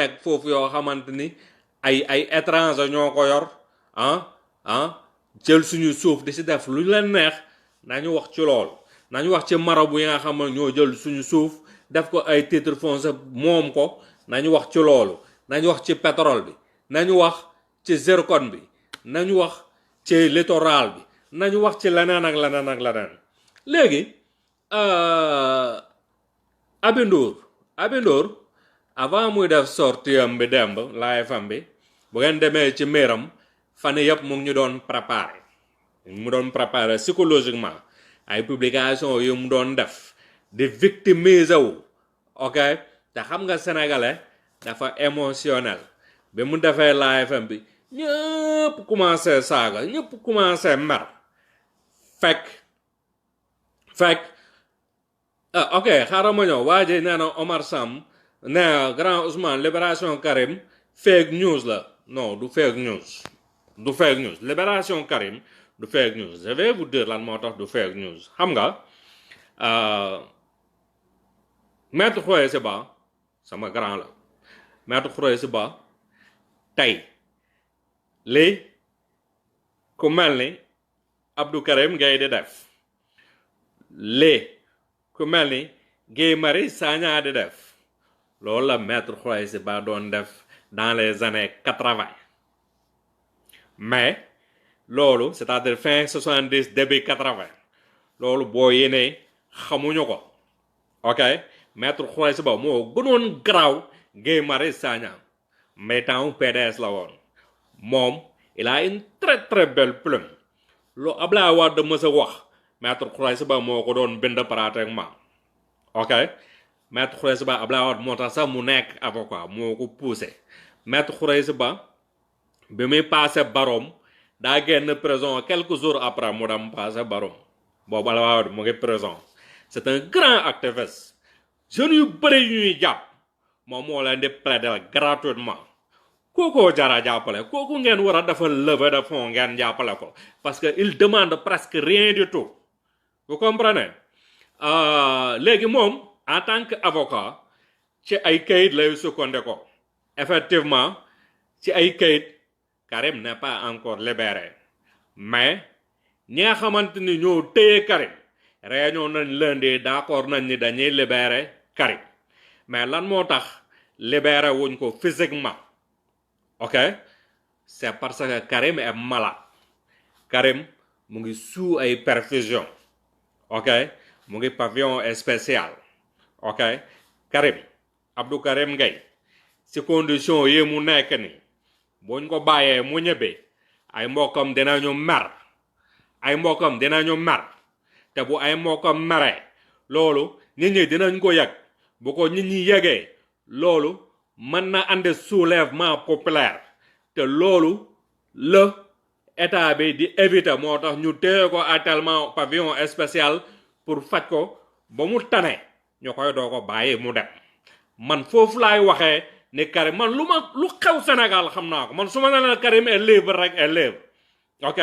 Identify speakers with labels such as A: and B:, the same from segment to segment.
A: nekk foofu yoo xamante ni ay étranger ñoo ko yor jël suñu suuf di si def lu leen neex nañu wax ci loolu. nañu wax ci marabu yi nga xam ne ñoo jël suñu suuf def ko ay titre foncier moom ko nañu wax ci loolu. nañu wax ci pétrole bi nañu wax ci zircon bi nañu wax ci littoral bi nañu wax ci leneen ak leneen ak leneen. léegi Aby Ndour avant muy def sortie am bi demb live am bi bu ngeen demee ci méram fan yëpp mu ngi ñu doon préparer psychologiquement ay publication yu mu doon def di victimiser wu ok te xam nga sénégalais dafa émotionnel bi mu defee live am bi ñëpp commencé saaga ñëpp commencé mer fekk ok xaaral ma ñëw waa ji nee na Omar Sam nee grand Ousmane libération Karim fake news la non du fake news libération Karim du fake news je vais vous dire lan moo tax du fake news xam nga maître Khoureyssi Ba sama grand la maître Khoureyssi Ba tey lii ku mel ni Abdou Karim Gueye di def lii ku mel ni Guy Marius Sagna di def loolu la maître Khoureyssi Ba doon def dans les années 80 mais loolu c'est-à-dire fin 70 début 80 loolu boo yéenee xamuñu ko ok maître Khoureyssi Ba moo gënoon garaaw Guy Marius Sagna mais temps PDS la woon moom il a une très très belle plume lu Ablaye Wade mës a wax maître Khoureyssi Ba moo ko doon bind pratiquement ok maître Khoureyssi Ba Ablaye Wade moo tax sax mu nekk avocat moo ko poussé maître Khoureyssi Ba bi muy passé baroom daa génn prison quelques jours après mu dem passé baroom boobu Ablaye Wade mu ngi prison c'est un grand activiste jeunes yu bëri yu ñuy jàpp moom moo leen di plaider gratuitement kookoo jara jàppale kooku ngeen war a defal levée de fonds ngeen jàppale ko parce que il demande presque rien du tout vous comprenez léegi moom en tant que avocat ci ay kayit lay sukkandiku effectivement ci ay kayit Karim n'est pas encore libéré mais ñi nga xamante ni ñoo téye Karim réunion nañ lundi d'accord nañ ni dañuy libéré Karim mais lan moo tax libéré wuñ ko physiquement ok c'est parce que Karim est malade Karim mu ngi sous ay perfusion ok mu ngi pavillon spécial ok Karim Abdou Karim Gueye ci condition yi mu nekk ni buñ ko bàyyee mu ñëbbee ay mbokkam dinañu mer te bu ay mbokkam meree loolu nit ñi dinañ ko yëg bu ko nit ñi yëgee loolu mën na andi soulèvement populaire te loolu la état bi di éviter moo tax ñu téye ko actuellement pavillon spécial pour faj ko ba mu tane ñu koy doo ko bàyyi mu dem man foofu laay waxee ni Karim man lu xew Sénégal xam naa ko man su ma nee Karim est libre rek est libre ok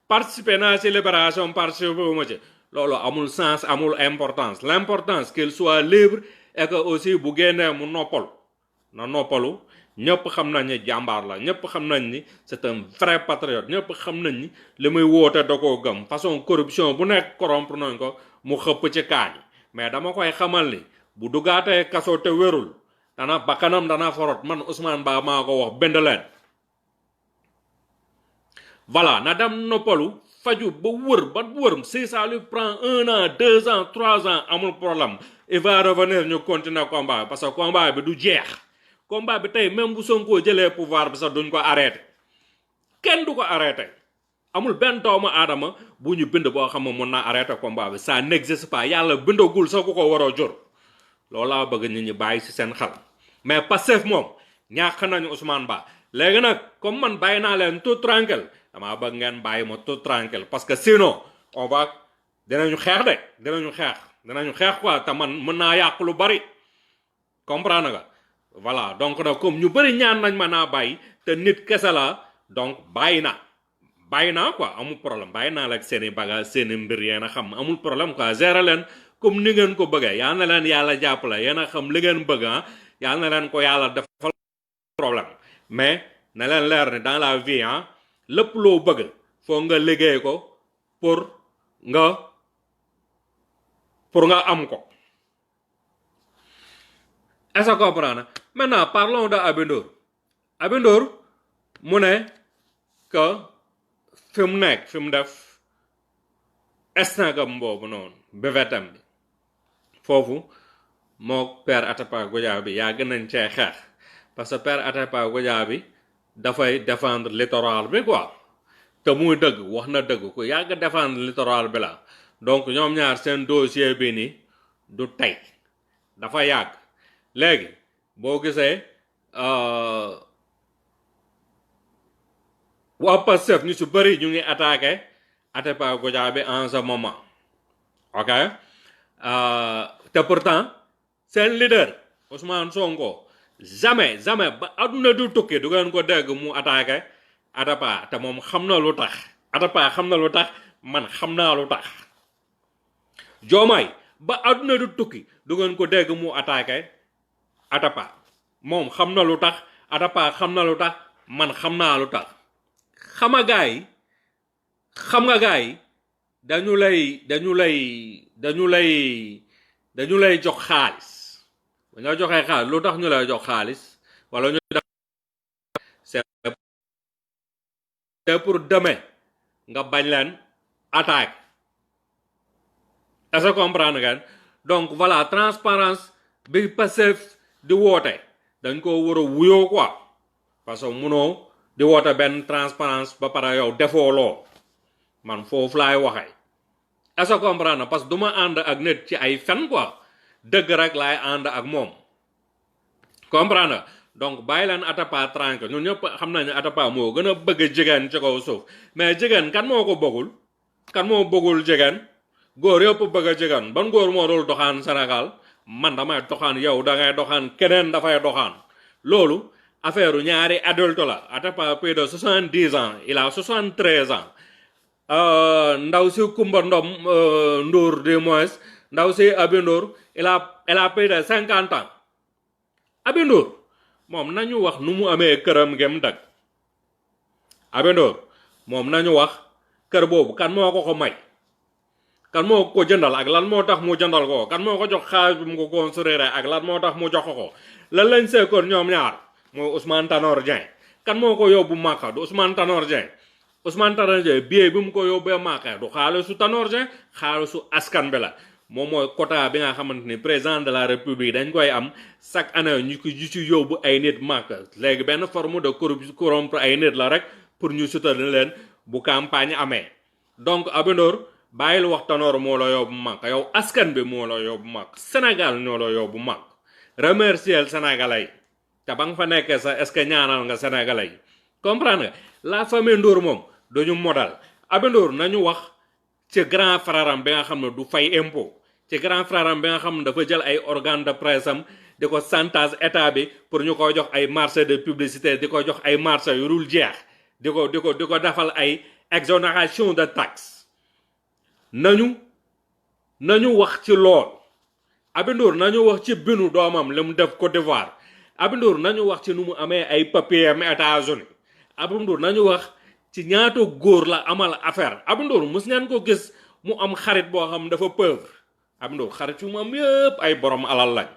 A: participer naa ci libération participer wu ma ci loolu amul sens amul importance l'importance qu'il soit libre et que aussi bu génnee mu noppalu ñëpp xam nañ ni jàmbaar la ñëpp xam nañ ni c'est un vrai patriote ñëpp xam nañ ni li muy woote da koo gëm façon corruption bu nekk corrompre nañ ko mu xëpp ci kaañi mais dama koy xamal ni bu duggaatee kaso te wérul bakkanam dana forot man Ousmane Ba maa ko wax bind leen voilà na dem noppalu faju ba wër si ça lui prend 1 an 2 ans 3 ans amul problème il va revenir ñu continuer combat bi parce que combat bi du jeex combat bi tey même bu Sonko jëlee pouvoir bi sax duñ ko arrêté kenn du ko arrêté amul benn doomu aadama bu ñu bind boo xam ne mën naa arrêté combat bi ça n'existe pas yàlla bindagul sax ku ko war a jur loolu laa bëgg nit ñi bàyyi ci seen xel mais Pastef moom ñàkk nañu Ousmane Ba léegi nag comme man bàyyi naa leen tout tranquille damaa bëgg ngeen bàyyi ma tout tranquille parce que sinon dinañu xeex quoi te man mën naa yàq lu bari comprendre nga voilà donc nag comme ñu bari ñaan nañ ma naa bàyyi te nit kese la donc bàyyi naa quoi amul problème bàyyi naa la ak seeni bagage seeni mbir yéen a xam amul problème quoi gérer leen comme ni ngeen ko bëggee yal na leen yàlla jàppale yéen a xam li ngeen bëgg yal na leen ko yàlla defal mais na leen leer ne dans la vie lépp loo bëgg foo nga liggéey ko pour nga am ko. Est-ce que comprendre? Maintenant parlons de Aby Ndour. Aby Ndour mu ne que fi mu nekk fi mu def estangam boobu noonu BVTM bi foofu moo Père Atepa Goudiaby yàgg nañ cee xeex parce que Père Atepa Goudiaby dafay défendre littoral bi quoi te muy dëgg wax na dëgg ko yàgg défendre littoral bi la donc ñoom ñaar seen dossier bi ni du tey dafa yàgg. léegi boo gisee waa Pastef ñu su bëri ñu ngi attaqué Atepa Goudiaby en ce moment ok te pourtant seen leader Ousmane Sonko jamais ba adduna du tukki du ngeen ko dégg mu attaqué Atepa te moom xam na lu tax Atepa xam na lu tax man xam naa lu tax Diomaye ba adduna du tukki du ngeen ko dégg mu attaqué Atepa moom xam na lu tax Atepa xam na lu tax man xam naa lu tax xam nga gars yi dañu lay jox xaalis bu ñu joxee xaalis lu tax ñu lay jox xaalis wala ñu def c'est pour demain nga bañ leen attaque. est-ce que comprendre ngeen? donc voilà transparence bi Pastef di woote dañ ko war a wuyoo quoi parce que munoo di woote benn transparence ba pare yow defoo loo man foofu laay waxee. est-ce que comprendre parce que du ma ànd ak nit ci ay fen quoi dëgg rek laay ànd ak moom comprendre donc bàyyi leen Atepa tranquille ñun ñëpp xam nañu Atepa moo gën a bëgg jigéen ci kaw suuf mais jigéen kan moo ko bëggul jigéen góor yëpp bëgg a jigéen ban góor moo dul doxaan Sénégal man damay doxaan yow dangay doxaan keneen dafay doxaan loolu affaire ñaari adulte la Atepa plus de 70 ans il a 73 ans ndaw si Kumba Ndour du moins ndaw si Aby Ndour elle a plus de 50 ans Aby Ndour moom nañu wax nu mu amee këram ngem dëkk Aby Ndour moom nañu wax kër boobu kan moo ko may kan moo ko jëndal ak lan moo tax mu jëndal ko kan moo ko jox xaalis bi mu ko construire ak lan moo tax mu jox ko lan lañ seekoon ñoom ñaar mooy Ousmane Tanor Dieng kan moo ko yóbbu Màkka du Ousmane Tanor Dieng billet bi mu ko yóbbee Màkka du xaalisu Tanor Dieng xaalisu askan bi la moom mooy quota bi nga xamante ni président de la république dañ koy am chaque année ñu ci yóbbu ay nit Màkka léegi benn forme de corrompre ay nit la rek pour ñu soutenir leen bu campagne amee donc Aby Ndour bàyyil wax Tanor moo la yóbbu Màkka yow askan bi moo la yóbbu Màkka Sénégal ñoo la yóbbu Màkka remercier Sénégalais yi te ba nga fa nekkee sax est-ce que ñaanal nga Sénégalais yi comprendre nga la famille Ndour moom duñu modal Aby Ndour nañu wax ci grand frère am bi nga xam ne du fay impôt ci grand frère am bi nga xam ne dafa jël ay organe de presse am di ko chantage état bi pour ñu koy jox ay marché de publicité di ko jox ay marché yu dul jeex di ko defal ay exonération de taxes nañu wax ci lool Aby Ndour nañu wax ci binu doomam li mu def Côte d'Ivoire Aby Ndour nañu wax ci nu mu amee ay papier am États-Unis Aby Ndour nañu wax ci ñaata góor la amal affaire Aby Ndour mos ngeen ko gis mu am xarit boo xam dafa pauvre Aby Ndour xarit yu mu am yëpp ay borom alal lañ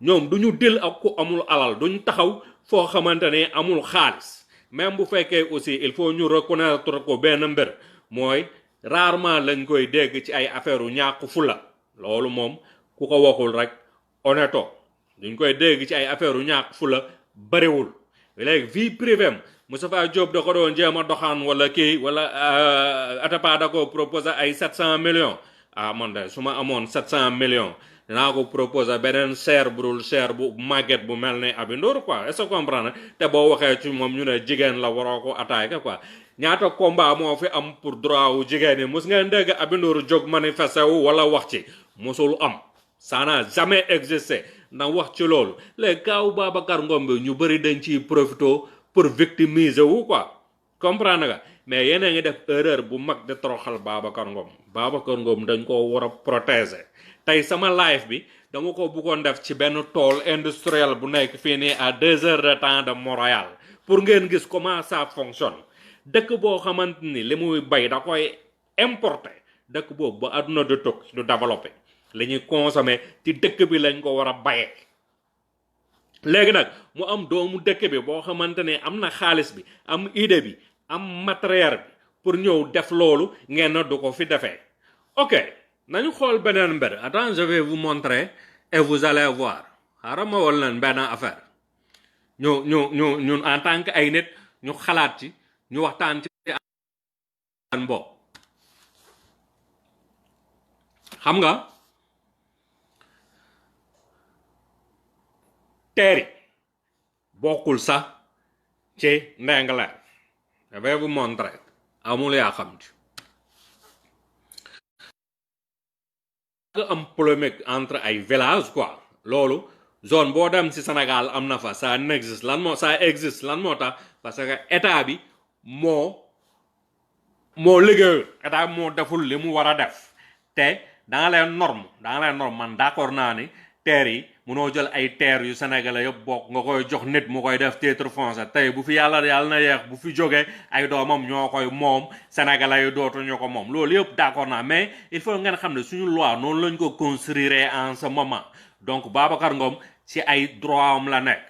A: ñoom duñu dil ak ku amul alal duñ taxaw foo xamante ne amul xaalis même bu fekkee aussi il faut ñu reconnaître ko benn mbir mooy rarement lañ koy dégg ci ay affaire u ñàkk fula loolu moom ku ko waxul rek honnêto duñ koy dégg ci ay affaire u ñàkk fula bariwul léegi vie privée Moustapha Diop da ko doon jéem a doxaan wala kii wala Atepa da ko proposé ay 700 millions man de su ma amoon 700 millions dinaa ko proposé beneen cher bu màgget bu mel ne Aby Ndour quoi est-ce que comprendre te boo waxee ci moom ñu ne jigéen la waroo ko attaqué quoi ñaata combat moo fi am pour droit wu jigéen yi mos ngeen dégg Aby Ndour jóg manifesté wu wala wax ci mosul am ça n'a jamais existé na wax ci loolu léegi kaaw Babacar Ngom bi ñu bëri dañ ciy profité pour victimiser wu quoi comprendre nga mais yéen a ngi def erreur bu mag de toroxal Babacar Ngom dañ ko war a protéger tey sama live bi dama ko bëggoon def ci benn tool industriel bu nekk fii nii à 2 heures de temps de Montréal pour ngeen gis comment ça fonctionne dëkk boo xamante ni li muy bay da koy importer dëkk boobu ba àdduna du tukki du développé li ñuy consommer ci dëkk bi lañ ko war a bayee léegi nag mu am doomu dëkk bi boo xamante ne am na xaalis bi am idée bi am matériel bi pour ñëw def loolu ngeen na du ko fi defee ok nañu xool beneen mbir attends je vais vous montrer et vous allez voir xaaral ma wol leen benn affaire ñun en tant que ay nit ñu xalaat ci ñu waxtaan ci an bo xam nga teeri bokkul sax ci ndengaleer je vais vous montrer amul yaa xam ci am polémique entre ay village quoi loolu zone boo dem ci Sénégal am na fa ça n'existe lan moo tax parce que état bi moo liggéeyul état bi moo deful li mu war a def te dans les normes man d'accord naa ni terre yi munoo jël ay terre yu sénégalais yëpp bokk nga koy jox nit mu koy def titre foncier tey bu fi yàlla na yeex bu fi jógee ay doomam ñoo koy moom sénégalais yu dootuñu ko moom loolu yëpp d'accord naa mais il faut ngeen xam ne suñu loi noonu lañ ko construire en ce moment donc Babacar Ngom ci ay droit am la nekk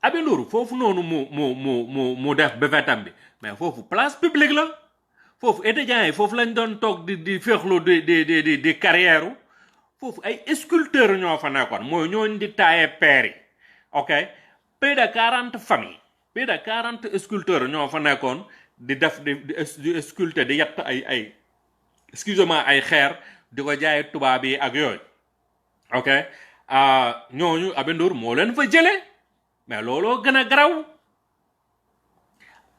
A: Aby Ndour foofu noonu mu def befetam bi mais foofu place publique la foofu étudiants yi foofu lañ doon toog di féexlu di carrière foofu ay sculpteurs ñoo fa nekkoon mooy ñooñ di taaye peer yi ok plus de 40 familles plus de 40 sculpteurs ñoo fa nekkoon di def di sculpter di yett ay excusez-moi ay xeer di ko jaay tubaab yi ak yooyu ok ñooñu Aby Ndour moo leen fa jëlee mais looloo gën a garaw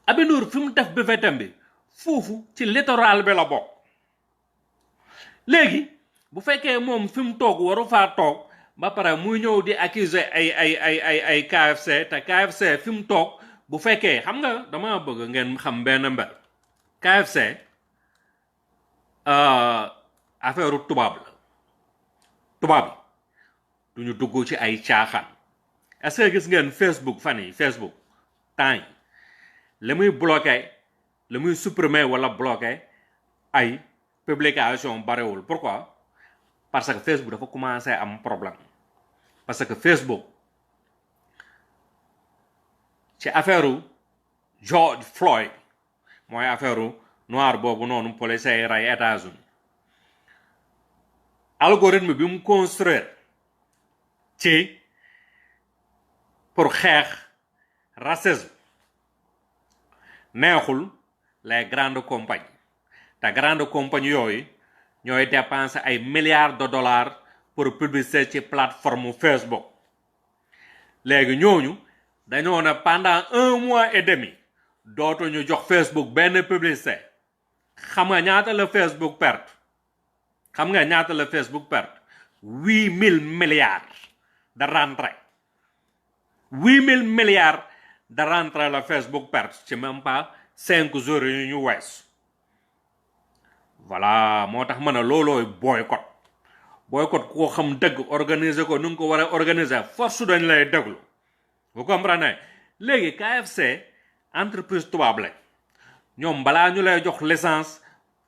A: Aby Ndour fi mu def befetam bi foofu ci littoral bi la bokk léegi bu fekkee moom fi mu toog waru faa toog ba pare muy ñëw di accuser ay KFC te KFC fi mu toog bu fekkee xam nga dama bëgg ngeen xam benn mbir KFC affaire tubaab la tubaab yi duñu dugg ci ay caaxaan est-ce que gis ngeen Facebook fan yi Facebook temps yi la muy bloqué la muy supprimer wala bloqué ay publication barewul pourquoi parce que Facebook dafa commencé am problème parce que Facebook ci affaire George Floyd mooy affaire noir boobu noonu policiers yi rey États-Unis algorithme bi mu construire ci pour xeex racisme neexul les grandes compagnies te grandes compagnies yooyu ñooy dépenser ay milliards de dollars pour publicité ci plateforme Facebook léegi ñooñu dañoo ne pendant 1 mois et demi dootuñu jox Facebook benn publicité xam nga ñaata la Facebook perte 8,000 milliards de rentrée 8,000 milliards de rentrée la Facebook perte ci même pas 5 jours yu ñu wees voilà moo tax mën a loolooy boycott ku ko xam dëgg organiser ko nu nga ko war a organiser force dañ lay déglu vous comprenez léegi KFC entreprise tubaab la ñoom balaa ñu lay jox licence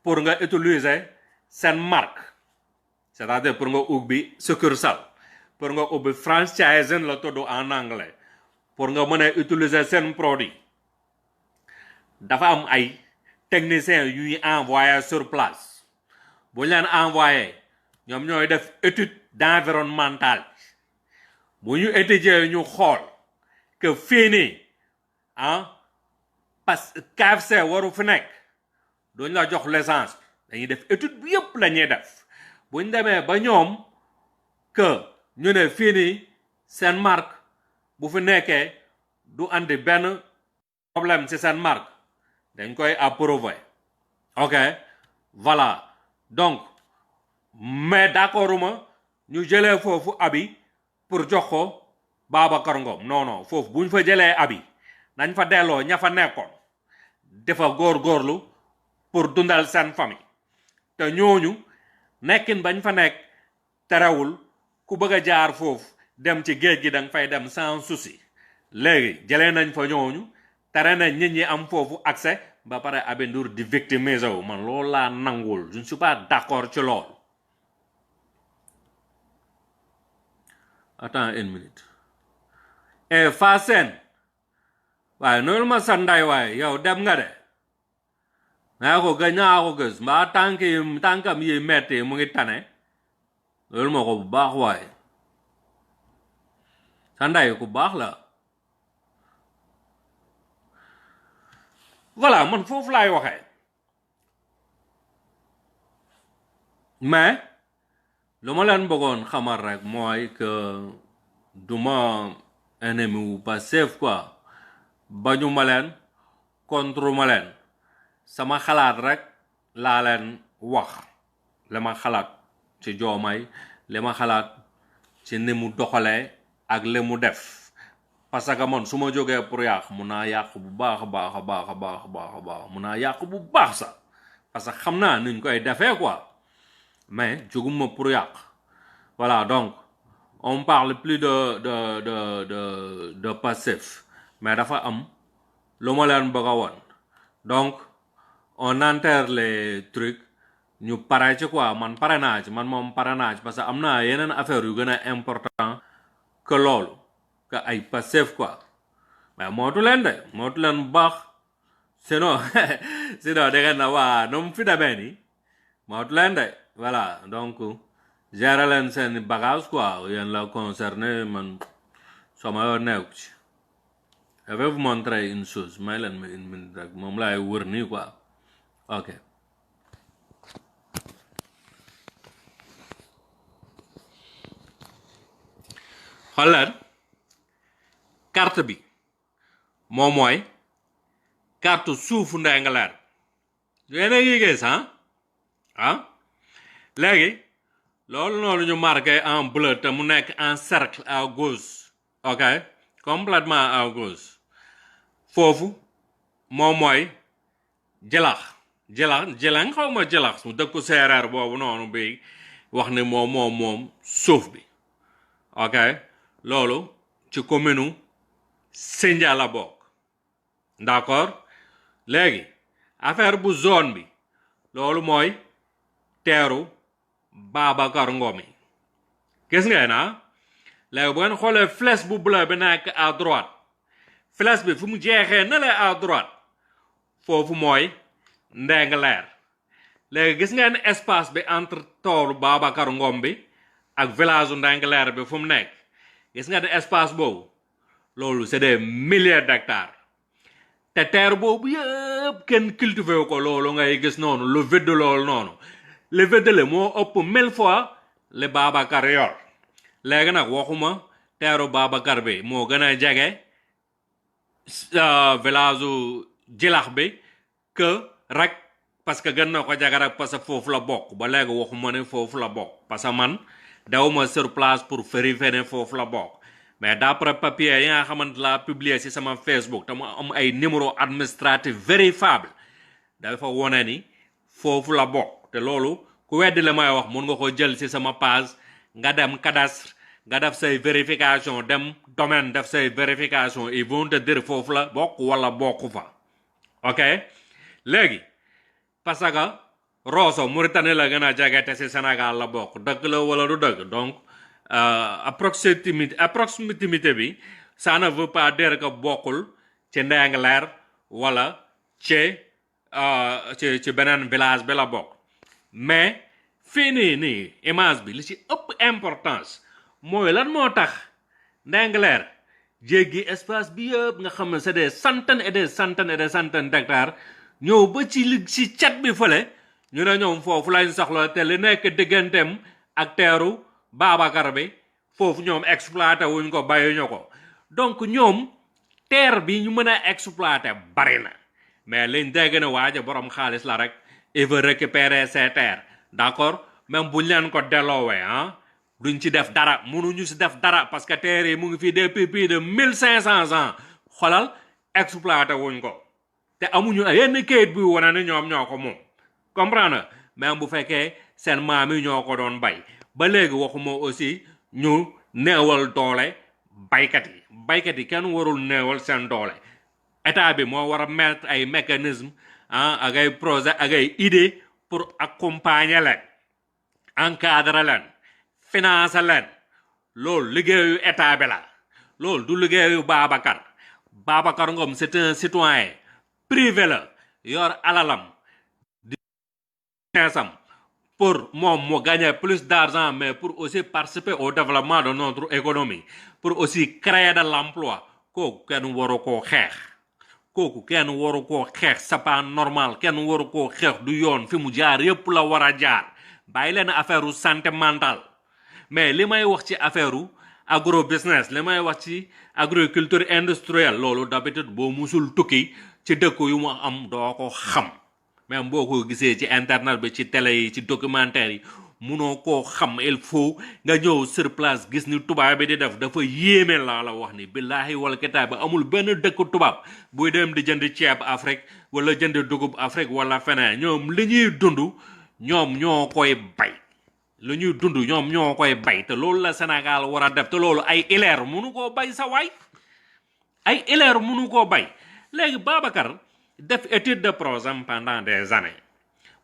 A: pour nga utiliser seen marque c'est-à-dire pour nga ubbi succursale pour nga ubbi franchising la tudd en anglais pour nga mën a utiliser seen produit dafa am ay techniciens yuy envoyé sur place bu ñu leen envoyé ñoom ñooy def étude d'environnemental bu ñu étudier ñu xool que fii nii parce que KFC waru fi nekk duñ la jox licence dañuy def étude bi yëpp la ñuy def bu ñu demee ba ñoom que ñu ne fii nii seen marque bu fi nekkee du andi benn problème ci seen marque dañ koy approuver ok voilà donc mais d'accorduma ñu jëlee foofu Aby pour jox ko Babacar Ngom non foofu bu ñu fa jëlee Aby nañ fa delloo ña fa nekkoon dafa góorgóorlu pour dundal seen famille te ñooñu nekkin bañ fa nekk terewul ku bëgg a jaar foofu dem ci géej gi danga fay dem sans souci léegi jëlee nañ fa ñooñu tere na nit ñi am foofu accès ba pare Aby Ndour di victimiser wu man loolu laa nangul je ne suis pas d'accord ci loolu. Attends une minute Fassène waaye noonu ma sa nday waaye yow dem nga de naa ko gëj naa ko gës mbaa tànkam yi metti mu ngi tane loolu moo ko bu baax waaye sa nday ku baax la voilà man foofu laay waxee mais lu ma leen bëggoon xamal rek mooy que duma ennemi wu Pastef quoi bañu ma leen contre ma leen sama xalaat rek laa leen wax li ma xalaat ci Diomaye li ma xalaat ci ni mu doxalee ak li mu def parce que man su ma jógee pour yàq mun naa yàq bu baax a baax a baax a baax a baax a baax mun naa yàq bu baax sax parce que xam naa nuñ koy defee quoi mais jóguma pour yàq voilà donc on parle plus de Pastef mais dafa am lu ma leen bëgg a woon donc on enterre les trucs ñu pare ci quoi man pare naa ci man moom pare naa ci parce que am naa yeneen affaire yu gën a important que loolu que ay Pastef quoi mais mootu leen bu baax sinon sinon da ngeen na waa nu mu fi demee nii mootu leen de voilà donc gérer leen seen bagage quoi yéen la concerné man sama yoon nekku ci je vais vous montrer une chose may leen ma une minute rek moom laay wër nii quoi ok xool leen carte bi moom mooy carte suufu Ndingler yéen a ngi gis léegi loolu noonu ñu marqué en bleu te mu nekk en cercle à gauche ok complètement à gauche foofu moom mooy jëlax xaw ma jëlax su dëkku séeréer boobu noonu bi wax ne moom suuf bi ok loolu ci commune Sindia la bokk d'accord léegi affaire bu zone bi loolu mooy teeru Babacar Ngom gis ngeen léegi bu ngeen xoolee flèche bu bleu bi nekk à droite flèche bi fu mu jeexee na la à droite foofu mooy Ndingler léegi gis ngeen espace bi entre toolu Babacar Ngom bi ak village u Ndingler bi fu mu nekk gis nga ne espace boobu loolu c'est des milliers d'hectares te terre boobu yëpp kenn cultivé ko loolu ngay gis noonu lu vide loolu noonu le vide le moo ëpp 1000 fois le Babacar yor léegi nag waxuma teeru Babacar bi moo gën a jege village u Jilax bi que rek parce que gën na ko jege rek parce que foofu la bokk ba léegi waxuma ne foofu la bokk parce que man dawuma sur place pour vérifier ne foofu la bokk mais d'après papier yi nga xamante la publier ci sama Facebook te mu am ay numéro administratif vérifiable dafa wone ni foofu la bokk te loolu ku weddi la may wax mun nga ko jël ci sama page nga dem cadastre nga def say vérification dem domaine def say vérification ils vont te dire foofu la bokk wala bokku fa ok léegi parce que Rosso Mauritanie la gën a jege te ci Sénégal la bokk dëgg la wala du dëgg donc proximité bi ça ne veut pas dire que bokkul ci Ndingler wala ci beneen village bi la bokk mais fii nii image bi li ci ëpp importance mooy lan moo tax Ndingler jéggi espace bi yëpp nga xam ne c'est des centaines et des centaines et des centaines d'hectares ñëw ba ci cat bi fële ñu ne ñoom foofu lañ soxla te li nekk digganteem ak teeru Babacar bi foofu ñoom exploité wuñ ko bayuñu ko donc ñoom terre bi ñu mën a exploité bari na mais liñ dégg ne waaja borom xaalis la rek il veut récupérer ses terres d'accord même buñ leen ko delloowee duñ ci def dara mënuñu ci def dara parce que terre yi mu ngi fii depuis plus de 1500 ans xolal exploité wuñ ko te amuñu yenn kayit buy wane ne ñoom ñoo ko moom comprendre même bu fekkee seen maam yi ñoo ko doon bay ba léegi waxuma aussi ñu neewal doole baykat yi kenn warul neewal seen doole état bi moo war a mettre ay mécanisme ak ay projet ak ay idée pour accompagner leen encadrer leen financer leen loolu liggéeyu état bi la loolu du liggéeyu Babacar Ngom c'est un citoyen privé la yor alalam di sam pour moom mu gagner plus d'argent mais pour aussi participer au développement de notre économie pour aussi créer de l'emploi kooku kenn waru koo xeex c'est pas normal kenn waru koo xeex du yoon fi mu jaar yépp la war a jaar bàyyi leen affaire santé mentale mais li may wax ci affaire agro business li may wax ci agriculture industrielle loolu d'habitude boo musul tukki ci dëkk yu mu am doo ko xam même boo ko gisee ci internet bi ci télé yi ci documentaire yi munoo koo xam il faut nga ñëw sur place gis ni tubaab bi di def dafa yéeme laa la wax ni billaahi wal kitaab bi amul benn dëkk tubaab buy dem di jënd ceeb Afrique wala jënd dugub Afrique wala feneen ñoom li ñuy dund ñoom ñoo koy bay te loolu la Sénégal war a def te loolu ay ileer munu koo bay sa waay ay ileer munu koo bay léegi Babacar def étude de projet pendant des années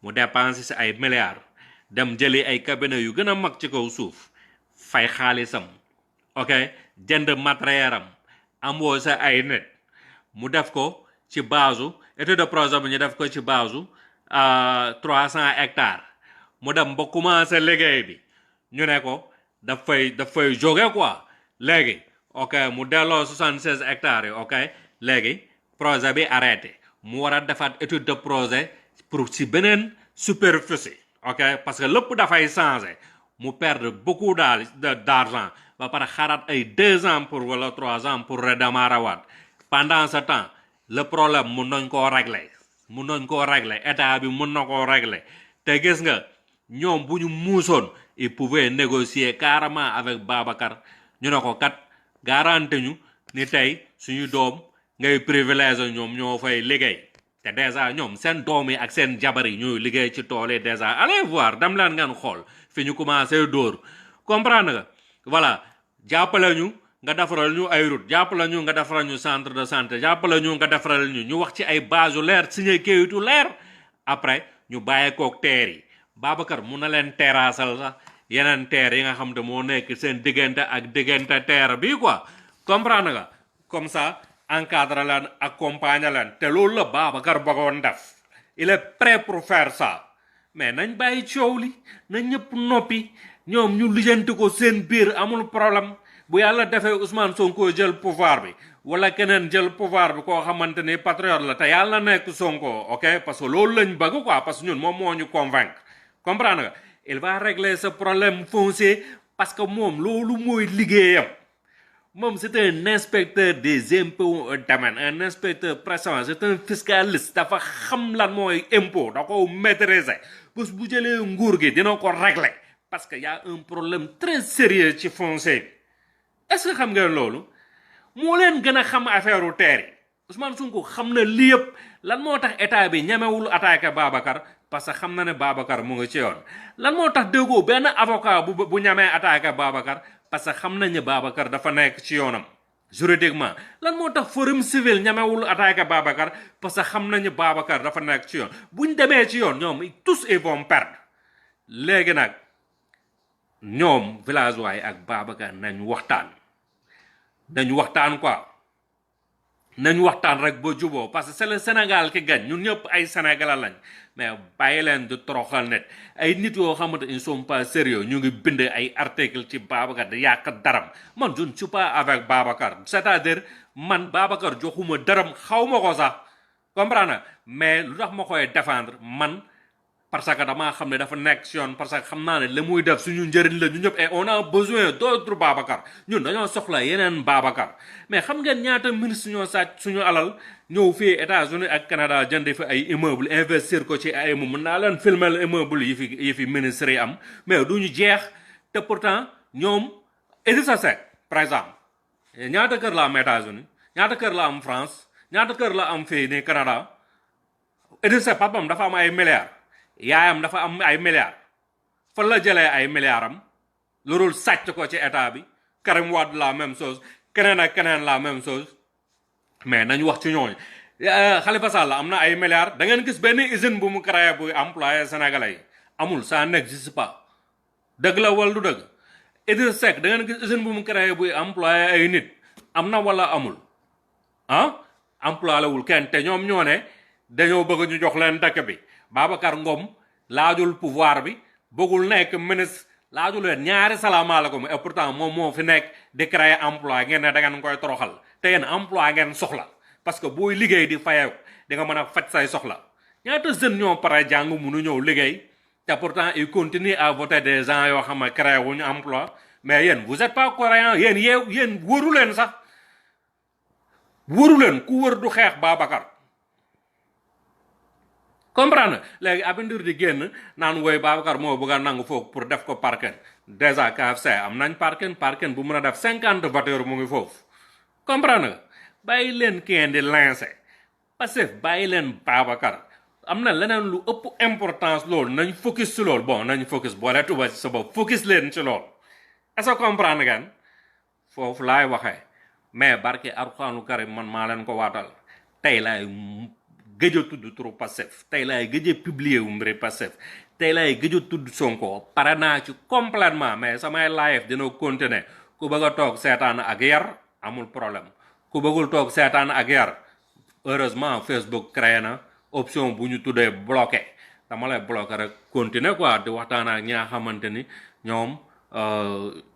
A: mu dépensé si ay milliards dem jëli ay cabinet yu gën a mag ci kaw suuf fay xaalisam jënd matériel am embauché ay nit mu def ko ci base étude de projet bi ñu def ko ci base 300 hectares mu dem ba commencé liggéey bi ñu ne ko dafay jóge quoi léegi mu delloo 76 hectares yi léegi projet bi arrêté mu war a defaat étude de projet pour ci beneen superficie parce que lépp dafay changer mu perdre beaucoup d'argent ba pare xaaraat ay 2 ans wala 3 ans pour redémarrer waat pendant ce temps le problème mun nañ koo régler état bi mun na koo régler te gis nga ñoom bu ñu muusoon ils pouvaient négocier carrément avec Babacar ñu ne ko kat garanti ñu ni tey suñu doom ngay privilège ñoom ñoo fay liggéey te déjà ñoom seen doom yi ak seen jabar yi ñooy liggéey ci tool yi déjà allez voir dem leen ngeen xool fi ñu commencé dóor comprendre nga voilà jàppale ñu nga defaral ñu ay route jàppale ñu nga defaral ñu centre de santé jàppale ñu nga defaral ñu wax ci ay base yu leer signé kayitu leer après ñu bàyyi koog teer yi Babacar mun na leen terrassal sax yeneen teer yi nga xam te moo nekk seen diggante ak diggante teer bi quoi comprendre nga comme ça encadre leen accompagner leen te loolu la Babacar bëggoon def il est prêt pour faire ça mais nañ bàyyi coow li na ñëpp noppi ñoom ñu lijjanti ko seen biir amul problème bu yàlla defee Ousmane Sonko jël pouvoir bi wala keneen jël pouvoir bi koo xamante ni patriote la te yàlla nekk Sonko parce que loolu lañ bëgg quoi parce que ñun moom moo ñu convaincre comprendre nga il va régler ce problème foncier parce que moom loolu mooy liggéeyam moom c'est un inspecteur des impôts et domaines un inspecteur président c'est un fiscaliste dafa xam lan mooy impôt da ko maîtriser bés bu jëlee nguur gi dina ko régler parce que y a un problème très sérieux ci foncier bi est-ce que xam ngeen loolu moo leen gën a xam affaire u terre yi Ousmane Sonko xam na lii yëpp lan moo tax état bi ñemewul attaqué Babacar parce que xam na ne Babacar mu ngi ci yoon lan moo tax déggoo benn avocat bu ñamee attaqué Babacar parce que xam nañ ne Babacar dafa nekk ci yoonam juridiquement lan moo tax forum civil ñamewul attaqué Babacar parce que xam nañ ne Babacar dafa nekk ci yoon buñ demee ci yoon ñoom tous ils vont perdre léegi nag ñoom villageois yi ak Babacar nañ waxtaan quoi nañ waxtaan rek ba juboo parce que c'est le Sénégal qui gagne ñun ñëpp ay Sénégalais lañ mais bàyyi leen di toroxal net ay nit yoo xamante ils sont pas sérieux ñu ngi bind ay article ci Babacar di yàq daram man je ne suis pas avec Babacar c'est-à-dire man Babacar joxuma daram xaw ma ko sax comprendre mais lu tax ma koy défendre man parce que damaa xam ne dafa nekk si yoon parce que xam naa ne li muy def suñu njëriñ la ñu ñëpp et on a besoin d'autres Babacar ñun dañoo soxla yeneen Babacar mais xam ngeen ñaata ministre ñoo sàcc suñu alal ñëw fii États-Unis ak Canada jënd fi ay immeuble investir ko ci ay immeuble mën naa leen filmer immeuble yi fi ministres yi am mais du ñu jeex te pourtant ñoom Idrissa Seck par exemple ñaata kër la am États-Unis ñaata kër la am France ñaata kër la am fii ni Canada Idrissa Seck papam dafa am ay milliards yaayam dafa am ay milliards fan la jëlee ay milliards am loolu sàcc ko ci état bi Karim Wade la même chose keneen ak keneen la même chose mais nañ wax ci ñooñu Khalifa Sall am na ay milliards da ngeen gis benn usine bu mu créé buy employé sénégalais yi amul ça n'existe pas dëgg la wala du dëgg Idriss Seck da ngeen gis usine bu mu créé buy employé ay nit am na wala amul ah employé wul kenn te ñoom ñoo ne dañoo bëgg ñu jox leen dëkk bi Babacar Ngom laajul pouvoir bi bëggul nekk ministre laajul leen ñaari salaamaaleykum et pourtant moom moo fi nekk di créer emploi ngeen ne da ngeen koy toroxal te yéen emploi ngeen soxla parce que booy liggéey di fayeeku di nga mën a faj say soxla ñaata jeunes ñoo pare jàng munu ñëw liggéey te pourtant ils continuent à voter des gens yoo xam ne créé wuñu emploi mais yéen vous êtes pas cohérent yéen wëru leen sax wëru leen ku wër du xeex Babacar comprendre léegi Abindur di génn naan woy Babacar moo bëgg a nangu foofu pour def ko parking déjà KFC am nañ parking bu mën a def 50 voitures mu ngi foofu comprendre nga bàyyi leen kenn di lancé parce que bàyyi leen Babacar am na leneen lu ëpp importance loolu nañ focus ci loolu bon nañ focus boole tuba ci sa bopp focus leen ci loolu est-ce que comprendre ngeen foofu laay waxee mais barke Alxuraanu Karim man maa leen ko waatal tey laay gëj a tudd turu Pastef tey laay gëj a publier wu mbiri Pastef tey laay gëj a tudd Sonko pare naa ci complètement mais samay live dina continuer ku bëgg a toog seetaan ak yar amul problème ku bëggul toog seetaan ak yar heureusement Facebook créé na option bu ñu tuddee bloqué dama lay bloqué rek continuer quoi di waxtaan ak ñi nga xamante ni ñoom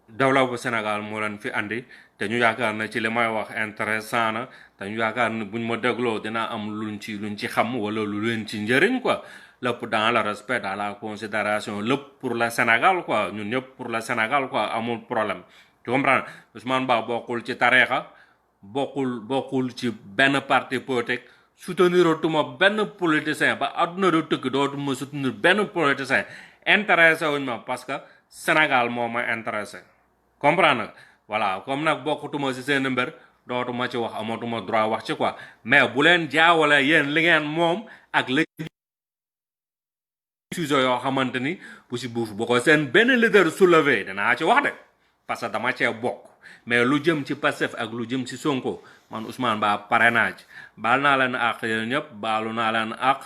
A: développement Sénégal moo leen fi andi te ñu yaakaar na ci li may wax intéressant na te ñu yaakaar ne buñ ma dégloo dinaa am luñ ci xam wala lu leen ci njëriñ quoi lépp dans le respect dans la considération lépp pour le Sénégal quoi ñun ñëpp pour le Sénégal quoi amul problème tu comprends Ousmane Ba bokkul ci tarixa bokkul ci benn parti politique soutenir tuma benn politicien ba àdduna do tëgg dootuma soutenir benn politicien intéressé wuñ ma parce que Sénégal moo ma intéressé comprendre voilà comme nag bokkutuma ci seen mbir dootuma ci wax amatuma droit wax ci quoi mais bu leen jaawale yéen li ngeen moom ak li sujet yoo xamante ni bu si buuf bu ko seen benn leader soulevé danaa ci wax de parce que dama cee bokk mais lu jëm ci Pastef ak lu jëm ci Sonko man Ousmane Ba pare naa ci baal naa leen àq yéen ñëpp baalu naa leen àq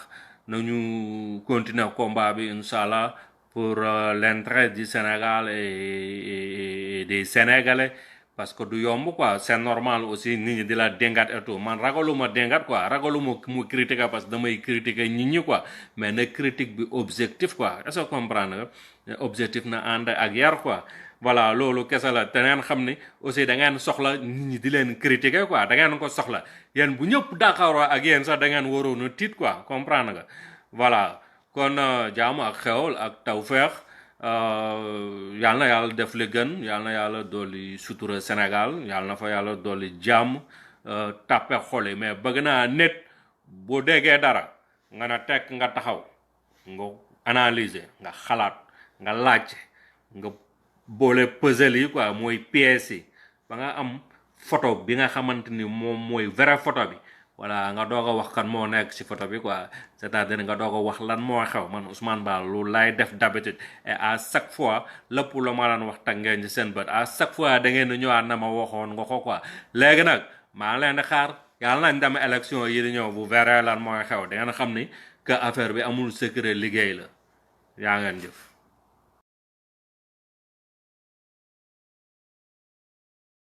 A: nañu continuer combat bi incha allah pour l'intérêt du Sénégal et des Sénégalais parce que du yomb quoi c'est normal aussi nit ñi di la déngat et tout man ragaluma déngat quoi ragaluma mu critiquer parce que damay critiquer nit ñi quoi mais na critique bi objectif quoi est-ce que comprendre nga objectif na ànd ak yar quoi voilà loolu kese la te ngeen xam ni aussi da ngeen soxla nit ñi di leen critiquer quoi da ngeen ko soxla yéen bu ñëpp d'accord ak yéen sax da ngeen waroon a tiit quoi comprendre nga voilà kon jaamu ak xewal ak tawfeex yàlla na yàlla def li gën yàlla na yàlla dolli sutura Sénégal yàlla na fa yàlla dolli jàmm tàppe xole mais bëgg naa nit boo déggee dara nga na tekk nga taxaw nga analyser nga xalaat nga laaj nga boole puzzle yi quoi mooy pièces yi ba nga am photo bi nga xamante ni moom mooy vrai photo bi voilà nga doog a wax kan moo nekk ci photo bi quoi c'est-à-dire nga doog a wax lan moo xew man Ousmane Ba lu lay def d'habitude et à chaque fois lépp lu ma daan wax tag ngeen ci seen bët à chaque fois da ngeen di ñëwaat na ma waxoon nga ko quoi léegi nag maa ngi leen di xaar yàlla nañ dem élection yi di ñëw bu verrez lan mooy xew da ngeen xam ni que affaire bi amul secret liggéey la yaa ngeen jëf